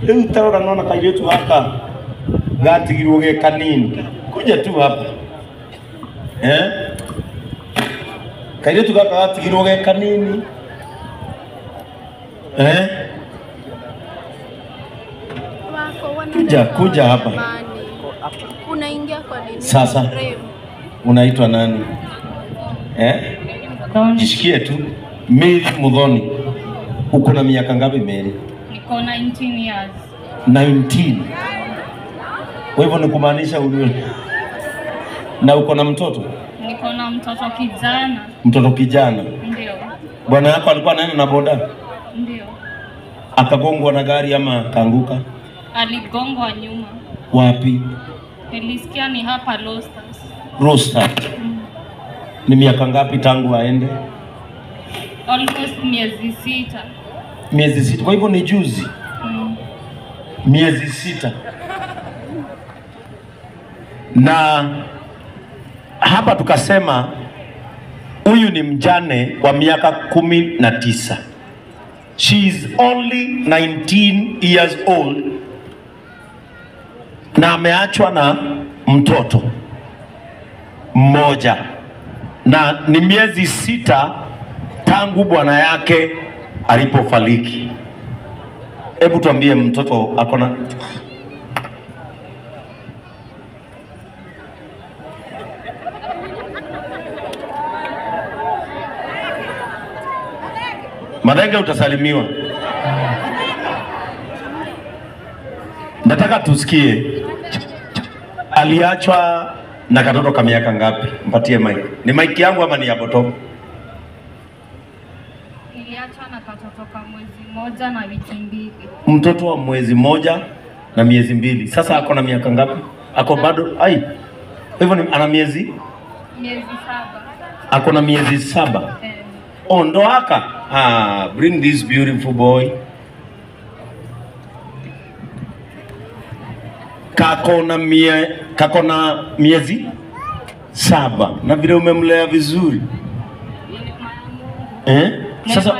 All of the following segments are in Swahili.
Rĩu tarora nona kairĩtu gaka gatigirwo ge kanini. Kuja tu hapa. Eh? Kairĩtu gaka gatigirwo ge kanini. Eh? Kuja, kuja hapa. Unaingia kwa nini? Sasa unaitwa nani? Eh? Jishikie tu. Mary Muthoni. Uko na miaka ngapi Mary? Niko 19 years. 19. Kwa hivyo ni kumaanisha ulio. Na uko na mtoto? Niko na mtoto kijana. Mtoto kijana? Ndio. Bwana yako alikuwa anaenda na boda? Ndio. Akagongwa na gari ama kaanguka? Aligongwa nyuma. Wapi? Nilisikia ni hapa Rosters. Rosters. Ni miaka ngapi tangu aende? Almost miezi 6. Miezi 6. Kwa hivyo ni juzi. Miezi 6. Na hapa tukasema huyu ni mjane wa miaka 19. She is only 19 years old. Na ameachwa na mtoto mmoja. Na ni miezi 6 tangu bwana yake alipofariki. Hebu tuambie mtoto akona. Madenge utasalimiwa. Nataka tusikie aliachwa na katoto ka miaka ngapi? Mpatie mic. Ni mic yangu ama ni ya Botoka? Niliachwa na katoto ka mwezi 1 na wiki 2. Mtoto wa mwezi 1 na miezi 2. Sasa ako na miaka ngapi? Ako bado ai. Hivyo ni ana miezi? Miezi 7. Ako na miezi 7. Oh, ndo haka. Ah, bring this beautiful boy. Kako na miezi 7. Na vile umemlea vizuri. Eh? Sasa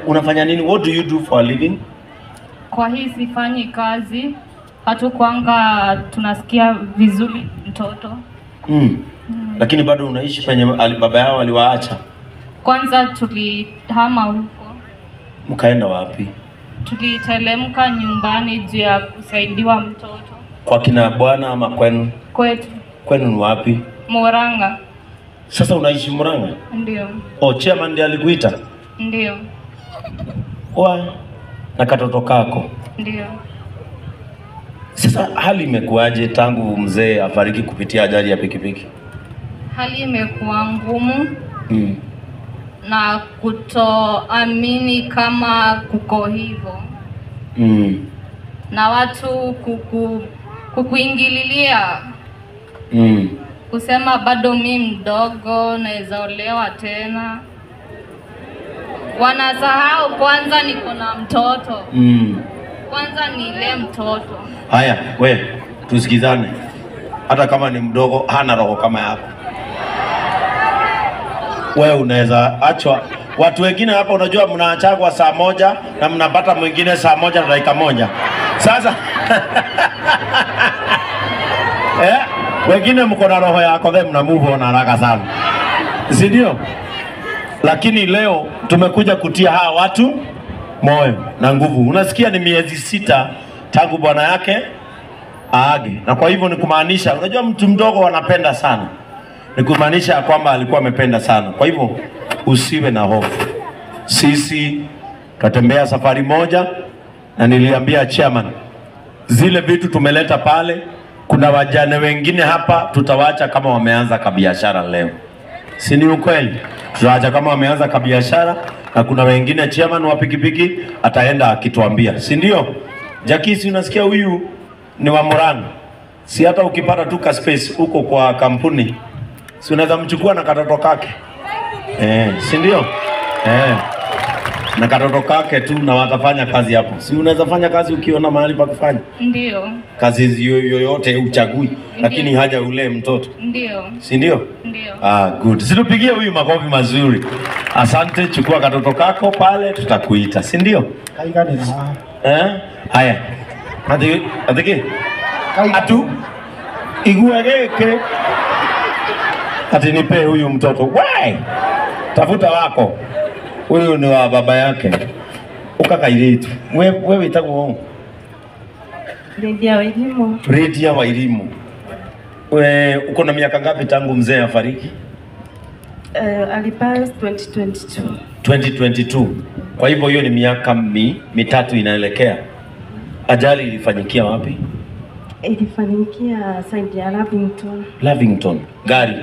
unafanya nini? What do you do for a living? Kwa hii sifanyi kazi. Hatukuanga tunasikia vizuri mtoto. Lakini bado unaishi penye baba yao aliwaacha? Kwanza tulihama huko. Mkaenda wapi? Tulitelemka nyumbani juu ya kusaidiwa mtoto. Kwa kina bwana ama kwenu? Kwetu. Kwenu ni wapi? Murang'a. Sasa unaishi Murang'a? Ndio. Oh, chairman ndiye alikuita? Ndio. Wa na katoto kako? Ndio. Sasa hali imekuaje tangu mzee afariki kupitia ajali ya pikipiki? Hali imekuwa ngumu. Na kutoamini kama kuko hivyo. Na watu kukuingililia. Kusema bado mimi mdogo naweza olewa tena. Wanasahau kwanza niko na mtoto. Kwanza nile mtoto. Haya, we tusikizane. Hata kama ni mdogo hana roho kama yako. Wewe unaweza achwa. Watu wengine hapa unajua mnaachagwa saa 1 na mnapata mwingine saa 1 na dakika 1. Sasa wengine mko na roho yako then mna move on haraka sana. Si ndio? Lakini leo tumekuja kutia hawa watu moyo na nguvu. Unasikia ni miezi 6 tangu bwana yake aage. Na kwa hivyo ni kumaanisha, unajua mtu mdogo anapenda sana. Ni kumaanisha kwamba alikuwa amependa sana. Kwa hivyo usiwe na hofu. Sisi tutatembea safari moja, na niliambia chairman zile vitu tumeleta pale, kuna wajane wengine hapa tutawaacha kama wameanza kabiashara leo. Si ni ukweli? Tutawaacha kama wameanza kabiashara, na kuna wengine chairman wa pikipiki ataenda akituambia. Si ndio? Jackie, si unasikia huyu ni wa Murang'a. Si hata ukipata tu ka space huko kwa kampuni, si unaweza mchukua na katoto kake. Si ndio? Na katoto kake tu na watafanya kazi hapo. Si unaweza fanya kazi ukiona mahali pa kufanya? Ndio. Kazi yoyote uchagui, lakini haja ule mtoto. Ndio. Si ndio? Ndio. Ah, good. Situpigie huyu makofi mazuri. Asante, chukua katoto kako pale tutakuita, si ndio? Haya. Ati ati atu igue giki ati nipe huyu mtoto. Why? Tafuta wako. Huyu ni wa baba yake. Ukakairitu. Wewe witagwo Lydia Wairimu. Lydia Wairimu. We uko na miaka ngapi tangu mzee afariki? Alipass 2022. 2022. Kwa hivyo hiyo ni miaka mitatu inaelekea. Ajali ilifanyikia wapi? Ilifanyikia side ya Lavington. Lavington. Gari.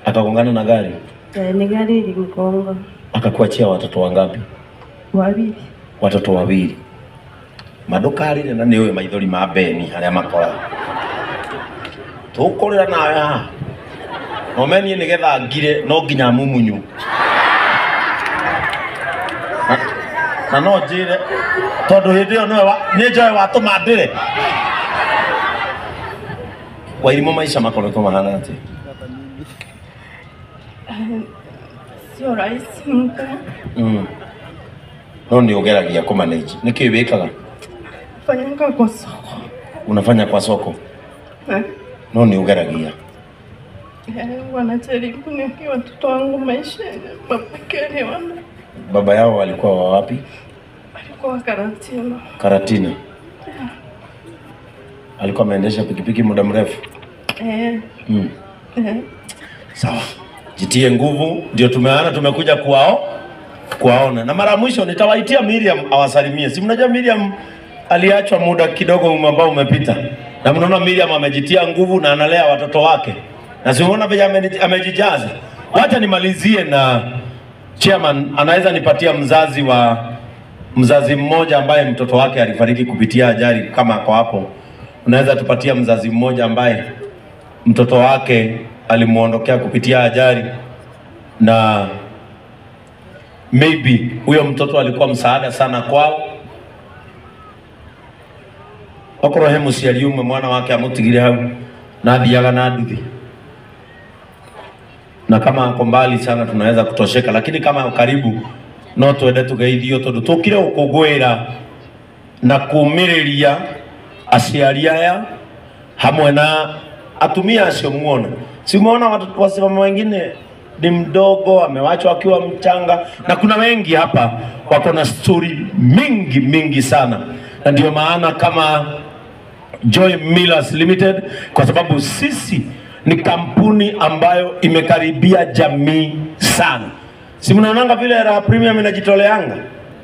Akagongana na gari. Ni gari ilimgonga. Akakuachia watoto wangapi? Wawili. Watoto wawili. Madukarire na nĩ ũĩ maithori ma Beni harĩa makoraga. Tũkũrĩra nawe haha. No menie nĩgetha ngire no nginya mumunyu. Na no njĩre tondũ hĩndĩ ĩyo nĩwe nĩ njoe watũma ndĩre. Wairimu maisha makoretwo mahana atĩa? Sio rahisi mtu. No nĩ ũgeragia kũmanage. Nĩkĩ wĩkaga? Fanyanga kwa soko. Unafanya kwa soko? No ni ugeragia. Wanajaribu ni watoto wangu maisha babake wana. Baba yao walikuwa wa wapi? Alikuwa Karatina. Karatina. Yeah. Alikuwa ameendesha pikipiki muda mrefu. Sawa. Jitie nguvu, ndio tumeana tumekuja kuwaona. Na mara mwisho nitawaitia Miriam awasalimie. Si mnajua Miriam aliachwa muda kidogo ambao umepita. Na mnaona Miriam amejitia nguvu na analea watoto wake. Na si unaona vile amejijaza. Wacha nimalizie na chairman anaweza nipatia mzazi mmoja ambaye mtoto wake alifariki kupitia ajali kama kwa hapo. Unaweza tupatia mzazi mmoja ambaye mtoto wake alimuondokea kupitia ajali, na maybe huyo mtoto alikuwa msaada sana kwao. Okorwo he muciari umwe mwana wake amutigire hau na athiaga na nduthi, na kama ako mbali sana tunaweza kutosheka, lakini kama karibu no twende tugeithio tondu tukire gukungwira na kumiriria aciari aya hamwe na atumia acio muona. Si umeona wasimama wengine ni mdogo amewachwa akiwa mchanga, na kuna wengi hapa wako na story mingi mingi sana, na ndio maana kama Joy Millers Limited, kwa sababu sisi ni kampuni ambayo imekaribia jamii sana. Si mnaonanga vile Raha Premium inajitoleanga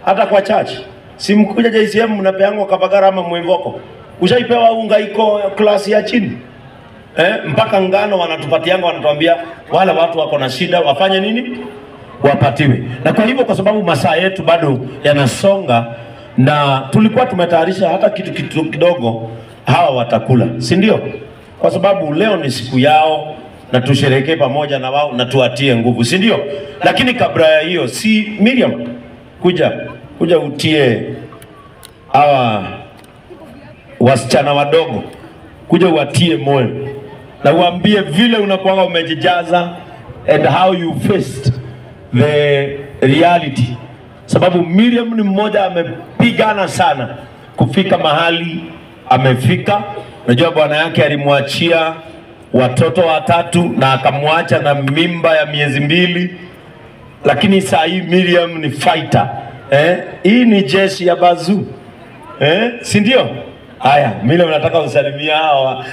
hata kwa church. Si mkuja JCM mnapeangwa Kabagara ama Mwivoko. Ushaipewa unga iko klasi ya chini. Mpaka ngano wanatupatianga, wanatuambia wale watu wako na shida wafanye nini? Wapatiwe. Na kwa hivyo kwa sababu masaa yetu bado yanasonga na tulikuwa tumetayarisha hata kitu kidogo hawa watakula, si ndio? Kwa sababu leo ni siku yao na tusherehekee pamoja na wao na tuatie nguvu, si ndio? Lakini kabla ya hiyo, si Miriam kuja utie hawa wasichana wadogo, kuja uatie moyo na uambie vile unakuwa umejijaza and how you faced the reality. Sababu Miriam ni mmoja amepigana sana kufika mahali amefika. Najua bwana yake alimwachia watoto watatu na akamwacha na mimba ya miezi 2, lakini saa hii Miriam ni fighter. Hii ni jeshi ya bazu. Si ndio? Haya, Miriam nataka usalimia hawa.